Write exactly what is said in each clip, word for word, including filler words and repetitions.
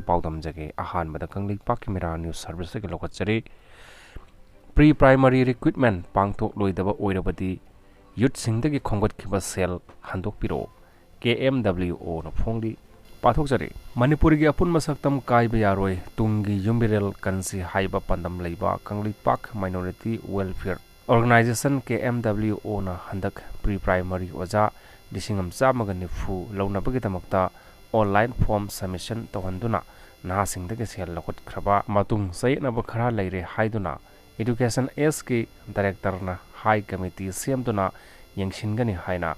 ꯄꯥꯎꯗꯝꯖꯒꯦ꯫ ꯑꯍꯥꯟꯕꯗ ꯀꯪꯂꯩꯄꯥꯛꯀꯤ ꯃꯤꯔꯥ news ꯁꯔꯚꯤꯁꯇꯒꯤ ꯂꯧꯈꯠꯆꯔꯤ꯫ Pre primary recruitment ꯄꯥꯡꯊꯣꯛꯂꯣꯏꯗꯕ ꯑꯣꯏꯔꯕꯗꯤ ꯌꯨꯠꯁꯤꯡꯗꯒꯤ ꯈꯣꯝꯒꯠꯈꯤꯕ ꯁꯦꯜ ꯍꯟꯗꯣꯛꯄꯤꯔꯛꯎ, ꯀꯦ ꯑꯦꯝ ꯗꯕ꯭ꯂꯤꯎ ꯑꯣꯅ ꯐꯣꯡꯂꯤ꯫ ꯄꯥꯊꯣꯛꯆꯔꯤ꯫ ꯃꯅꯤꯄꯨꯔꯒꯤ ꯑꯄꯨꯟꯕ ꯁꯛꯇꯝ ꯀꯥꯏꯕ ꯌꯥꯔꯣꯏ, ꯇꯨꯡꯒꯤ ꯌꯨꯝꯕꯤꯔꯦꯜ ꯀꯟꯁꯤ ꯍꯥꯏꯕ ꯄꯥꯟꯗꯝ ꯂꯩꯕ ꯀꯪꯂꯩꯄꯥꯛ ꯃꯥꯏꯅꯣꯔꯤꯇꯤ ꯋꯦꯜꯐꯤꯌꯔ ꯑꯣꯔꯒꯅꯥꯏꯖꯦꯁꯟ, ꯀꯦ ꯑꯦꯝ ꯗꯕ꯭ꯂꯤꯎ ꯑꯣꯅ ꯍꯟꯗꯛ ꯄ꯭ꯔꯤ ꯄ꯭ꯔꯥꯏꯃꯔꯤ ꯑꯣꯖꯥ ꯂꯤꯁꯤꯡ ꯑꯃ ꯆꯥꯝꯃꯒ ꯅꯤꯐꯨ ꯂꯧꯅꯕꯒꯤꯗꯃꯛꯇ ꯑꯣꯟꯂꯥꯏꯟ ꯐꯣꯔꯝ ꯁꯕꯃꯤꯁꯟ ꯇꯧꯍꯟꯗꯨꯅ ꯅꯍꯥꯁꯤꯡꯗꯒꯤ ꯁꯦꯜ ꯂꯧꯈꯠꯈ꯭ꯔꯕ ꯃꯇꯨꯡ ꯆꯌꯦꯠꯅꯕ ꯈꯔ ꯂꯩꯔꯦ ꯍꯥꯏꯗꯨꯅ ꯏꯗꯨꯀꯦꯁꯟ ꯑꯦꯁꯀꯤ ꯗꯥꯏꯔꯦꯛꯇꯔꯅ ꯍꯥꯏ ꯀꯃꯤꯇꯤ ꯁꯦꯝꯗꯨꯅ ꯌꯦꯡꯁꯤꯟꯒꯅꯤ ꯍꯥꯏꯅ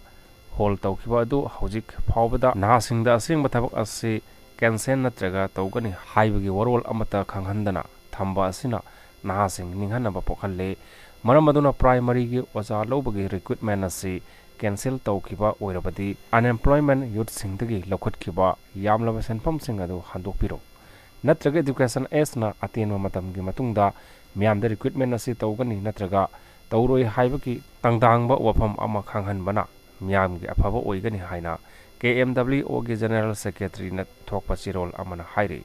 ꯍꯣꯜ ꯇꯧꯈꯤꯕ ꯑꯗꯨ ꯍꯧꯖꯤꯛ ꯐꯥꯎꯕꯗ ꯅꯍꯥꯁꯤꯡꯗ ꯑꯁꯦꯡꯕ ꯊꯕꯛ ꯑꯁꯤ ꯀꯦꯟꯁꯦꯜ ꯅꯠꯇ꯭ꯔꯒ ꯇꯧꯒꯅꯤ ꯍꯥꯏꯕꯒꯤ ꯋꯥꯔꯣꯜ ꯑꯃꯠꯇ ꯈꯪꯍꯟꯗꯅ ꯊꯝꯕ ꯑꯁꯤꯅ ꯅꯍꯥꯁꯤꯡ ꯅꯤꯡꯍꯟꯅꯕ ꯄꯣꯛꯍꯜꯂꯦ꯫ ꯃꯔꯝ ꯑꯗꯨꯅ ꯄ꯭ꯔꯥꯏꯃꯔꯤꯒꯤ ꯑꯣꯖꯥ ꯂꯧꯕꯒꯤ ꯔꯤꯀ꯭ꯔꯨꯠꯃꯦꯟ ꯑꯁꯤ ꯀꯦꯟꯁꯦꯜ ꯇꯧꯈꯤꯕ ꯑꯣꯏꯔꯕꯗꯤ ꯑꯟꯑꯦꯝꯄ꯭ꯂꯣꯏꯃꯦꯟ ꯌꯨꯠꯁꯤꯡꯗꯒꯤ ꯂꯧꯈꯠꯈꯤꯕ ꯌꯥꯝꯂꯕ ꯁꯦꯟꯐꯝꯁꯤꯡ ꯑꯗꯨ ꯍꯟꯗꯣꯛꯄꯤꯔꯣ꯫ ꯅꯠꯇ꯭ꯔꯒ ꯏꯗꯨꯀꯦꯁꯟ ꯑꯦꯁꯅ ꯑꯇꯦꯟꯕ ꯃꯇꯝꯒꯤ ꯃꯇꯨꯡꯗ ꯃꯤꯌꯥꯝꯗ ꯔꯤꯀ꯭ꯔꯨꯠꯃꯦꯟ ꯑꯁꯤ ꯇꯧꯒꯅꯤ ꯅꯠꯇ꯭ꯔꯒ ꯇꯧꯔꯣꯏ ꯍꯥꯏꯕꯒꯤ ꯇꯪꯗꯥꯡꯕ ꯋꯥꯐꯝ ꯑꯃ ꯈꯪꯍꯟꯕꯅ ꯃꯤꯌꯥꯝꯒꯤ ꯑꯐꯕ ꯑꯣꯏꯒꯅꯤ ꯍꯥꯏꯅ ꯀꯦ ꯑꯦꯝ ꯗꯕ꯭ꯂꯤꯎ ꯑꯣꯒꯤ ꯖꯦꯅꯔꯦꯜ ꯁꯦꯀ꯭ꯔꯦꯇꯔꯤꯅ ꯊꯣꯛꯄ ꯆꯦꯔꯣꯜ ꯑꯃꯅ ꯍꯥꯏꯔꯤ꯫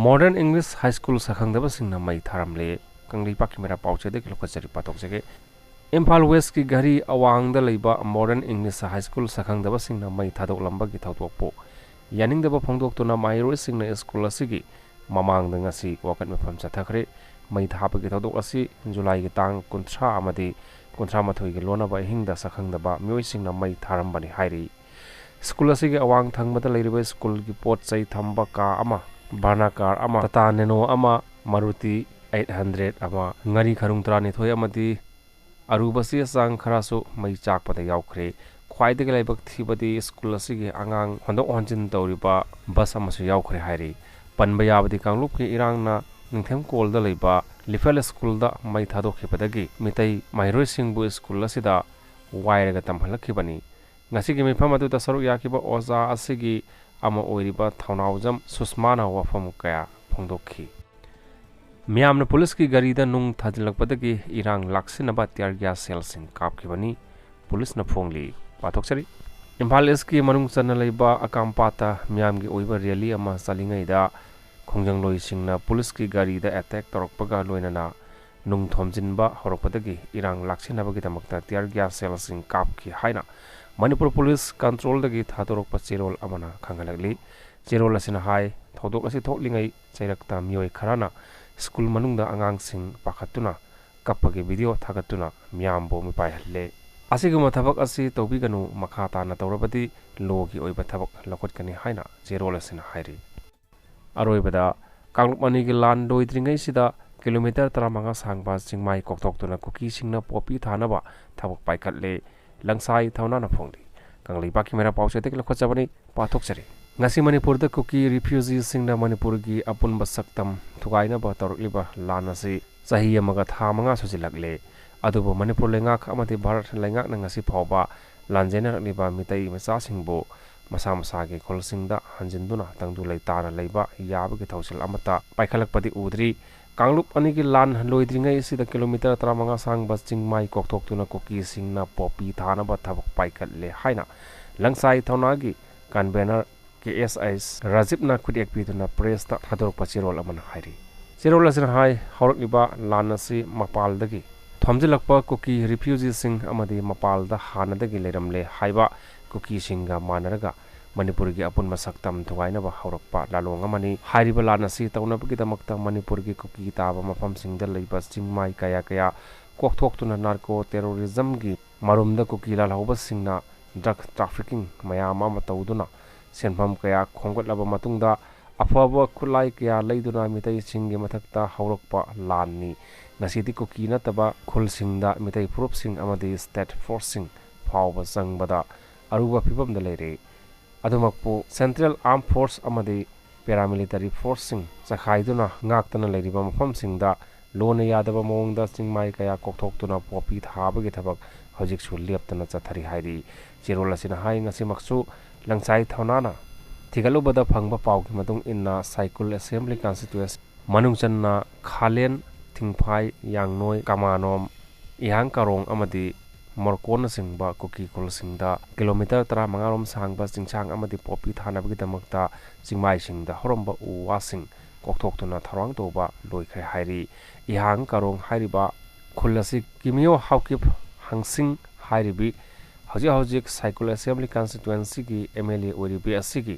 ꯃꯣꯗꯔꯟ ꯏꯪꯂꯤꯁ ꯍꯥꯏ ꯁ꯭ꯀꯨꯜ ꯁꯛꯈꯪꯗꯕꯁꯤꯡꯅ ꯃꯩ ꯊꯥꯔꯝꯂꯦ꯫ ꯀꯪꯂꯩꯄꯥꯛꯀꯤ ꯃꯤꯔꯥ ꯄꯥꯎꯆꯦꯗꯒꯤ ꯂꯧꯈꯠꯆꯔꯤ, ꯄꯥꯊꯣꯛꯆꯒꯦ꯫ ꯏꯝꯐꯥꯜ ꯋꯦꯁꯀꯤ ꯘꯔꯤ ꯑꯋꯥꯡꯗ ꯂꯩꯕ ꯃꯣꯗꯔꯟ ꯏꯪꯂꯤꯁ ꯍꯥꯏ ꯁ꯭ꯀꯨꯜ ꯁꯛꯈꯪꯗꯕꯁꯤꯡꯅ ꯃꯩ ꯊꯥꯗꯣꯛꯂꯝꯕꯒꯤ ꯊꯧꯗꯣꯛꯄꯨ ꯌꯥꯅꯤꯡꯗꯕ ꯐꯣꯡꯗꯣꯛꯇꯨꯅ ꯃꯍꯩꯔꯣꯏꯁꯤꯡꯅ ꯁ꯭ꯀꯨꯜ ꯑꯁꯤꯒꯤ ꯃꯃꯥꯡꯗ ꯉꯁꯤ ꯋꯥꯀꯠ ꯃꯤꯐꯝ ꯆꯠꯊꯈ꯭ꯔꯦ꯫ ꯃꯩ ꯊꯥꯕꯒꯤ ꯊꯧꯗꯣꯛ ꯑꯁꯤ ꯖꯨꯂꯥꯏꯒꯤ ꯇꯥꯡ ꯀꯨꯟꯊ꯭ꯔꯥ ꯑꯃꯗꯤ ꯀꯨꯟꯊ꯭ꯔꯥ ꯃꯥꯊꯣꯏꯒꯤ ꯂꯣꯟꯅꯕ ꯑꯍꯤꯡꯗ ꯁꯛꯈꯪꯗꯕ ꯃꯤꯑꯣꯏꯁꯤꯡꯅ ꯃꯩ ꯊꯥꯔꯝꯕꯅꯤ ꯍꯥꯏꯔꯤ꯫ ꯁ꯭ꯀꯨꯜ ꯑꯁꯤꯒꯤ ꯑꯋꯥꯡ ꯊꯪꯕꯗ ꯂꯩꯔꯤꯕ ꯁ꯭ꯀꯨꯜꯒꯤ ꯄꯣꯠ ꯆꯩ ꯊꯝꯕ ꯀꯥ ꯑꯃ, ꯕꯔꯅꯥ ꯀꯥꯔ ꯑꯃ, ꯇꯥꯇꯥ ꯅꯦꯅꯣ ꯑꯃ, ꯃꯥꯔꯨꯇꯤ ꯑꯩꯠ ꯍꯟꯗ꯭ꯔꯦꯠ ꯑꯃ, ꯉꯥꯔꯤ ꯈꯔꯨꯡ ꯇꯔꯥꯅꯤꯊꯣꯏ ꯑꯃꯗꯤ ꯑꯔꯨꯕ ꯆꯦ ꯆꯥꯡ ꯈꯔꯁꯨ ꯃꯩ ꯆꯥꯛꯄꯗ ꯌꯥꯎꯈ꯭ꯔꯦ꯫ ꯈ꯭ꯋꯥꯏꯗꯒꯤ ꯂꯥꯏꯕꯛ ꯊꯤꯕꯗꯤ ꯁ꯭ꯀꯨꯜ ꯑꯁꯤꯒꯤ ꯑꯉꯥꯡ ꯍꯣꯟꯗꯣꯛ ꯍꯣꯟꯖꯤꯟ ꯇꯧꯔꯤꯕ ꯕꯁ ꯑꯃꯁꯨ ꯌꯥꯎꯈ꯭ꯔꯦ ꯍꯥꯏꯔꯤ꯫ ꯄꯟꯕ ꯌꯥꯕꯗꯤ ꯀꯥꯡꯂꯨꯞꯀꯤ ꯏꯔꯥꯡꯅ ꯅꯤꯡꯊꯦꯝ ꯀꯣꯜꯗ ꯂꯩꯕ ꯂꯤꯐꯦꯜ ꯁ꯭ꯀꯨꯜꯗ ꯃꯩ ꯊꯥꯗꯣꯛꯈꯤꯕꯗꯒꯤ ꯃꯤꯇꯩ ꯃꯍꯩꯔꯣꯏꯁꯤꯡꯕꯨ ꯁ꯭ꯀꯨꯜ ꯑꯁꯤꯗ ꯋꯥꯏꯔꯒ ꯇꯝꯍꯜꯂꯛꯈꯤꯕꯅꯤ꯫ ꯉꯁꯤꯒꯤ ꯃꯤꯐꯝ ꯑꯗꯨꯗ ꯁꯔꯨꯛ ꯌꯥꯈꯤꯕ ꯑꯣꯖꯥ ꯑꯁꯤꯒꯤ ꯑꯃ ꯑꯣꯏꯔꯤꯕ ꯊꯧꯅꯥꯎꯖꯝ ꯁꯨꯁꯃꯥꯅ ꯋꯥꯐꯝ ꯀꯌꯥ ꯐꯣꯡꯗꯣꯛꯈꯤ꯫ ꯃꯤꯌꯥꯝꯅ ꯄꯨꯂꯤꯁꯀꯤ ꯒꯥꯔꯤꯗ ꯅꯨꯡ ꯊꯥꯖꯤꯜꯂꯛꯄꯗꯒꯤ ꯏꯔꯥꯡ ꯂꯥꯛꯁꯤꯟꯅꯕ ꯇꯤꯌꯔ ꯒ꯭ꯌꯥꯁ ꯁꯦꯜꯁꯤꯡ ꯀꯥꯞꯈꯤꯕꯅꯤ, ꯄꯨꯂꯤꯁꯅ ꯐꯣꯡꯂꯤ꯫ ꯄꯥꯊꯣꯛꯆꯔꯤ꯫ ꯏꯝꯐꯥꯜ ꯏꯁꯀꯤ ꯃꯅꯨꯡ ꯆꯟꯅ ꯂꯩꯕ ꯑꯀꯥꯝꯄꯥꯠꯇ ꯃꯤꯌꯥꯝꯒꯤ ꯑꯣꯏꯕ ꯔꯦꯂꯤ ꯑꯃ ꯆꯠꯂꯤꯉꯩꯗ ꯈꯣꯡꯖꯪꯂꯣꯏꯁꯤꯡꯅ ꯄꯨꯂꯤꯁꯀꯤ ꯒꯥꯔꯤꯗ ꯑꯦꯇꯦꯛ ꯇꯧꯔꯛꯄꯒ ꯂꯣꯏꯅꯅ ꯅꯨꯡ ꯊꯣꯝꯖꯤꯟꯕ ꯍꯧꯔꯛꯄꯗꯒꯤ ꯏꯔꯥꯡ ꯂꯥꯛꯁꯤꯟꯅꯕꯒꯤꯗꯃꯛꯇ tear gas shellꯁꯤꯡ ꯀꯥꯞꯈꯤ ꯍꯥꯏꯅ ꯃꯅꯤꯄꯨꯔ ꯄꯨꯂꯤꯁ controlꯗꯒꯤ ꯊꯥꯗꯣꯔꯛꯄ ꯆꯦꯔꯣꯜ ꯑꯃꯅ ꯈꯪꯍꯜꯂꯛꯂꯤ꯫ ꯆꯦꯔꯣꯜ ꯑꯁꯤꯅ ꯍꯥꯏ, ꯊꯧꯗꯣꯛ ꯑꯁꯤ ꯊꯣꯛꯂꯤꯉꯩ ꯆꯩꯔꯛꯇ ꯃꯤꯑꯣꯏ ꯈꯔꯅ ꯁ꯭ꯀꯨꯜ ꯃꯅꯨꯡꯗ ꯑꯉꯥꯡꯁꯤꯡ ꯄꯥꯈꯠꯇꯨꯅ ꯀꯞꯄꯒꯤ video ꯊꯥꯒꯠꯇꯨꯅ ꯃꯤꯌꯥꯝꯕꯨ ꯃꯤꯄꯥꯏꯍꯜꯂꯦ꯫ ꯑꯁꯤꯒꯨꯝꯕ ꯊꯕꯛ ꯑꯁꯤ ꯇꯧꯕꯤꯒꯅꯨ, ꯃꯈꯥ ꯇꯥꯅ ꯇꯧꯔꯕꯗꯤ lawꯒꯤ ꯑꯣꯏꯕ ꯊꯕꯛ ꯂꯧꯈꯠꯀꯅꯤ ꯍꯥꯏꯅ ꯆꯦꯔꯣꯜ ꯑꯁꯤꯅ ꯍꯥꯏꯔꯤ꯫ ꯑꯔꯣꯏꯕꯗ, ꯀꯥꯡꯂꯨꯞ ꯑꯅꯤꯒꯤ ꯂꯥꯟ ꯂꯣꯏꯗ꯭ꯔꯤꯉꯩꯁꯤꯗ kilometre ꯇꯔꯥꯃꯉꯥ ꯁꯥꯡꯕ ꯆꯤꯡꯃꯥꯏ ꯀꯣꯛꯊꯣꯛꯇꯨꯅ ꯀꯨꯀꯤꯁꯤꯡꯅ ꯄꯣꯄꯤ ꯊꯥꯅꯕ ꯊꯕꯛ ꯄꯥꯏꯈꯠꯂꯦ꯫ ꯂꯪꯁꯥꯏ ꯊꯧꯅꯥꯅ ꯐꯣꯡꯂꯤ꯫ ꯀꯪꯂꯩꯄꯥꯛꯀꯤ ꯃꯩꯔꯥ ꯄꯥꯎꯆꯦꯗꯒꯤ ꯂꯧꯈꯠꯆꯕꯅꯤ, ꯄꯥꯊꯣꯛꯆꯔꯤ꯫ ꯉꯁꯤ ꯃꯅꯤꯄꯨꯔꯗ ꯀꯨꯀꯤ refugeeꯁꯤꯡꯅ ꯃꯅꯤꯄꯨꯔꯒꯤ ꯑꯄꯨꯟꯕ ꯁꯛꯇꯝ ꯊꯨꯒꯥꯏꯅꯕ ꯇꯧꯔꯛꯂꯤꯕ ꯂꯥꯟ ꯑꯁꯤ ꯆꯍꯤ ꯑꯃꯒ ꯊꯥ ꯃꯉꯥ ꯁꯨꯖꯤꯜꯂꯛꯂꯦ꯫ ꯑꯗꯨꯕꯨ ꯃꯅꯤꯄꯨꯔ ꯂꯩꯉꯥꯛ ꯑꯃꯗꯤ ꯚꯥꯔꯠ ꯂꯩꯉꯥꯛꯅ ꯉꯁꯤ ꯐꯥꯎꯕ ꯂꯥꯟꯖꯦꯟꯅꯔꯛꯂꯤꯕ ꯃꯤꯇꯩ ꯃꯆꯥꯁꯤꯡꯕꯨ ꯃꯁꯥ ꯃꯁꯥꯒꯤ ꯈꯨꯜꯁꯤꯡꯗ ꯍꯟꯖꯤꯟꯗꯨꯅ ꯇꯪꯗꯨ ꯂꯩꯇꯥꯅ ꯂꯩꯕ ꯌꯥꯕꯒꯤ ꯊꯧꯁꯤꯜ ꯑꯃꯠꯇ ꯄꯥꯏꯈꯠꯂꯛꯄꯗꯤ ꯎꯗ꯭ꯔꯤ꯫ ꯀꯥꯡꯂꯨꯞ ꯑꯅꯤꯒꯤ ꯂꯥꯟ ꯂꯣꯏꯗ꯭ꯔꯤꯉꯩ ꯑꯁꯤꯗ kilometre ꯇꯔꯥꯃꯉꯥ ꯁꯥꯡꯕ ꯆꯤꯡꯃꯥꯏ ꯀꯣꯛꯊꯣꯛꯇꯨꯅ ꯀꯨꯀꯤꯁꯤꯡꯅ ꯄꯣꯄꯤ ꯊꯥꯅꯕ ꯊꯕꯛ ꯄꯥꯏꯈꯠꯂꯦ ꯍꯥꯏꯅ ꯂꯪꯁꯥꯏ ꯊꯧꯅꯥꯒꯤ convener ꯀꯦ ꯑꯦꯁ ꯑꯩꯆ ꯔꯥꯖꯤꯞꯅ ꯈꯨꯠꯌꯦꯛ ꯄꯤꯗꯨꯅ pressꯇ ꯊꯥꯗꯣꯔꯛꯄ ꯆꯦꯔꯣꯜ ꯑꯃꯅ ꯍꯥꯏꯔꯤ꯫ ꯆꯦꯔꯣꯜ ꯑꯁꯤꯅ ꯍꯥꯏ, ꯍꯧꯔꯛꯂꯤꯕ ꯂꯥꯟ ꯑꯁꯤ ꯃꯄꯥꯜꯗꯒꯤ ꯊꯣꯝꯖꯤꯜꯂꯛꯄ ꯀꯨꯀꯤ refugeeꯁꯤꯡ ꯑꯃꯗꯤ ꯃꯄꯥꯜꯗ ꯍꯥꯟꯅꯗꯒꯤ ꯂꯩꯔꯝꯂꯦ ꯍꯥꯏꯕ ꯀꯨꯀꯤꯁꯤꯡꯒ ꯃꯥꯟꯅꯔꯒ ꯃꯅꯤꯄꯨꯔꯒꯤ ꯑꯄꯨꯟꯕ ꯁꯛꯇꯝ ꯊꯨꯒꯥꯏꯅꯕ ꯍꯧꯔꯛꯄ ꯂꯥꯂꯣꯡ ꯑꯃꯅꯤ꯫ ꯍꯥꯏꯔꯤꯕ ꯂꯥꯟ ꯑꯁꯤ ꯇꯧꯅꯕꯒꯤꯗꯃꯛꯇ ꯃꯅꯤꯄꯨꯔꯒꯤ ꯀꯨꯀꯤ ꯇꯥꯕ ꯃꯐꯝꯁꯤꯡꯗ ꯂꯩꯕ ꯆꯤꯡꯃꯥꯏ ꯀꯌꯥ ꯀꯌꯥ ꯀꯣꯛꯊꯣꯛꯇꯨꯅ narco terrorismꯒꯤ ꯃꯔꯨꯝꯗ ꯀꯨꯀꯤ ꯂꯥꯜꯍꯧꯕꯁꯤꯡꯅ drug trafficking ꯃꯌꯥꯝ ꯑꯃ ꯇꯧꯗꯨꯅ ꯁꯦꯟꯐꯝ ꯀꯌꯥ ꯈꯣꯝꯒꯠꯂꯕ ꯃꯇꯨꯡꯗ ꯑꯐꯕ ꯈꯨꯠꯂꯥꯏ ꯀꯌꯥ ꯂꯩꯗꯨꯅ ꯃꯤꯇꯩꯁꯤꯡꯒꯤ ꯃꯊꯛꯇ ꯍꯧꯔꯛꯄ ꯂꯥꯟꯅꯤ꯫ ꯉꯁꯤꯗꯤ ꯀꯨꯀꯤ ꯅꯠꯇꯕ ꯈꯨꯜꯁꯤꯡꯗ ꯃꯤꯇꯩ ꯐꯨꯔꯨꯞꯁꯤꯡ ꯑꯃꯗꯤ state forceꯁꯤꯡ ꯐꯥꯎꯕ ꯆꯪꯕꯗ ꯑꯔꯨꯕ ꯐꯤꯕꯝꯗ ꯂꯩꯔꯦ꯫ ꯑꯗꯨꯃꯛꯄꯨ Central Armed Force ꯑꯃꯗꯤ paramilitary forceꯁꯤꯡ ꯆꯈꯥꯏꯗꯨꯅ ꯉꯥꯛꯇꯅ ꯂꯩꯔꯤꯕ ꯃꯐꯝꯁꯤꯡꯗ ꯂꯣꯟꯅ ꯌꯥꯗꯕ ꯃꯑꯣꯡꯗ ꯆꯤꯡꯃꯥꯏ ꯀꯌꯥ ꯀꯣꯛꯊꯣꯛꯇꯨꯅ ꯄꯣꯄꯤ ꯊꯥꯕꯒꯤ ꯊꯕꯛ ꯍꯧꯖꯤꯛꯁꯨ ꯂꯦꯞꯇꯅ ꯆꯠꯊꯔꯤ ꯍꯥꯏꯔꯤ꯫ ꯆꯦꯔꯣꯜ ꯑꯁꯤꯅ ꯍꯥꯏ, ꯉꯁꯤꯃꯛꯁꯨ ꯂꯪꯁꯥꯏ ꯊꯧꯅꯥꯅ ꯊꯤꯒꯠꯂꯨꯕꯗ ꯐꯪꯕ ꯄꯥꯎꯒꯤ ꯃꯇꯨꯡ ꯏꯟꯅ ꯁꯥꯏꯀꯨꯜ assembly constituency ꯃꯅꯨꯡ ꯆꯟꯅ ꯈꯥꯂꯦꯟ, ꯊꯤꯡꯐꯥꯏ, ꯌꯥꯡꯅꯣꯏ, ꯀꯃꯥꯅꯣꯝ, ꯏꯍꯥꯡ ꯀꯥꯔꯣꯡ ꯑꯃꯗꯤ ꯃꯣꯔꯀꯣꯟꯅꯆꯤꯡꯕ ꯀꯨꯀꯤ ꯈꯨꯜꯁꯤꯡꯗ ꯀꯤꯂꯣꯃꯤꯇꯔ ꯇꯔꯥꯃꯉꯥ ꯔꯣꯝ ꯁꯥꯡꯕ ꯆꯤꯡꯁꯥꯡ ꯑꯃꯗꯤ ꯄꯣꯄꯤ ꯊꯥꯅꯕꯒꯤꯗꯃꯛꯇ ꯆꯤꯡꯃꯥꯏꯁꯤꯡꯗ ꯍꯧꯔꯝꯕ ꯎ ꯋꯥꯁꯤꯡ ꯀꯣꯛꯊꯣꯛꯇꯨꯅ ꯊꯧꯔꯥꯡ ꯇꯧꯕ ꯂꯣꯏꯈ꯭ꯔꯦ ꯍꯥꯏꯔꯤ꯫ ꯏꯍꯥꯡ ꯀꯥꯔꯣꯡ ꯍꯥꯏꯔꯤꯕ ꯈꯨꯜ ꯑꯁꯤ ꯀꯤꯃꯤꯌꯣ ꯍꯥꯎꯀꯤꯞ ꯍꯪꯁꯤꯡ ꯍꯥꯏꯔꯤꯕꯤ ꯍꯧꯖꯤꯛ ꯍꯧꯖꯤꯛ ꯁꯥꯏꯀꯨꯜ ꯑꯦꯁꯦꯝꯕ꯭ꯂꯤ ꯀꯟꯁꯇꯤꯇ꯭ꯋꯦꯟꯁꯤꯒꯤ ꯑꯦꯝ ꯑꯦꯜ ꯑꯦ ꯑꯣꯏꯔꯤꯕꯤ ꯑꯁꯤꯒꯤ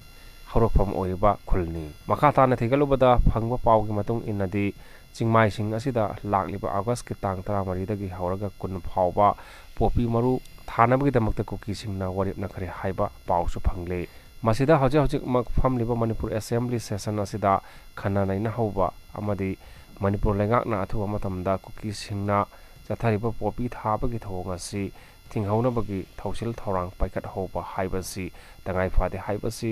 ꯍꯧꯔꯛꯐꯝ ꯑꯣꯏꯔꯤꯕ ꯈꯨꯜꯅꯤ꯫ ꯃꯈꯥ ꯇꯥꯅ ꯊꯤꯒꯠꯂꯨꯕꯗ ꯐꯪꯕ ꯄꯥꯎꯒꯤ ꯃꯇꯨꯡ ꯏꯟꯅꯗꯤ ꯆꯤꯡꯃꯥꯏꯁꯤꯡ ꯑꯁꯤꯗ ꯂꯥꯛꯂꯤꯕ ꯑꯥꯒꯁꯀꯤ ꯇꯥꯡ ꯇꯔꯥꯃꯔꯤꯗꯒꯤ ꯍꯧꯔꯒ ꯀꯨꯟ ꯐꯥꯎꯕ ꯄꯣꯄꯤ ꯃꯔꯨ ꯊꯥꯅꯕꯒꯤꯗꯃꯛꯇ ꯀꯨꯀꯤꯁꯤꯡꯅ ꯋꯥꯔꯦꯞꯅꯈ꯭ꯔꯦ ꯍꯥꯏꯕ ꯄꯥꯎꯁꯨ ꯐꯪꯂꯤ꯫ ꯃꯁꯤꯗ ꯍꯧꯖꯤꯛ ꯍꯧꯖꯤꯛꯃꯛ ꯐꯝꯂꯤꯕ ꯃꯅꯤꯄꯨꯔ ꯑꯦꯁꯦꯝꯕ꯭ꯂꯤ ꯁꯦꯁꯟ ꯑꯁꯤꯗ ꯈꯟꯅ ꯅꯩꯅꯍꯧꯕ ꯑꯃꯗꯤ ꯃꯅꯤꯄꯨꯔ ꯂꯩꯉꯥꯛꯅ ꯑꯊꯨꯕ ꯃꯇꯝꯗ ꯀꯨꯀꯤꯁꯤꯡꯅ ꯆꯠꯊꯔꯤꯕ ꯄꯣꯄꯤ ꯊꯥꯕꯒꯤ ꯊꯧꯑꯣꯡ ꯑꯁꯤ ꯊꯤꯡꯍꯧꯅꯕꯒꯤ ꯊꯧꯁꯤꯜ ꯊꯧꯔꯥꯡ ꯄꯥꯏꯈꯠꯍꯧꯕ ꯍꯥꯏꯕꯁꯤ ꯇꯉꯥꯏ ꯐꯗꯦ ꯍꯥꯏꯕꯁꯤ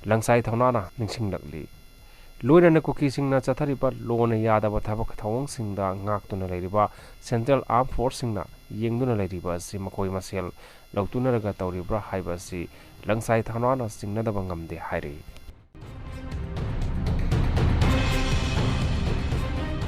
ꯂꯪꯆꯥꯏ ꯊꯧꯅꯥꯅ ꯅꯤꯡꯁꯤꯡꯂꯛꯂꯤ꯫ ꯂꯣꯏꯅꯅ ꯀꯨꯀꯤꯁꯤꯡꯅ ꯆꯠꯊꯔꯤꯕ ꯂꯣꯟꯅ ꯌꯥꯗꯕ ꯊꯕꯛ ꯊꯧꯑꯣꯡꯁꯤꯡꯗ ꯉꯥꯛꯇꯨꯅ ꯂꯩꯔꯤꯕ ꯁꯦꯟꯇ꯭ꯔꯦꯜ ꯑꯥꯔꯝ ꯐꯣꯔꯁꯁꯤꯡꯅ ꯌꯦꯡꯗꯨꯅ ꯂꯩꯔꯤꯕ ꯑꯁꯤ ꯃꯈꯣꯏ ꯃꯁꯦꯜ ꯂꯧꯇꯨꯅꯔꯒ ꯇꯧꯔꯤꯕ꯭ꯔꯥ ꯍꯥꯏꯕ ꯑꯁꯤ ꯂꯪꯆꯥꯏ ꯊꯧꯅꯥꯅ ꯆꯤꯡꯅꯗꯕ ꯉꯝꯗꯦ ꯍꯥꯏꯔꯤ꯫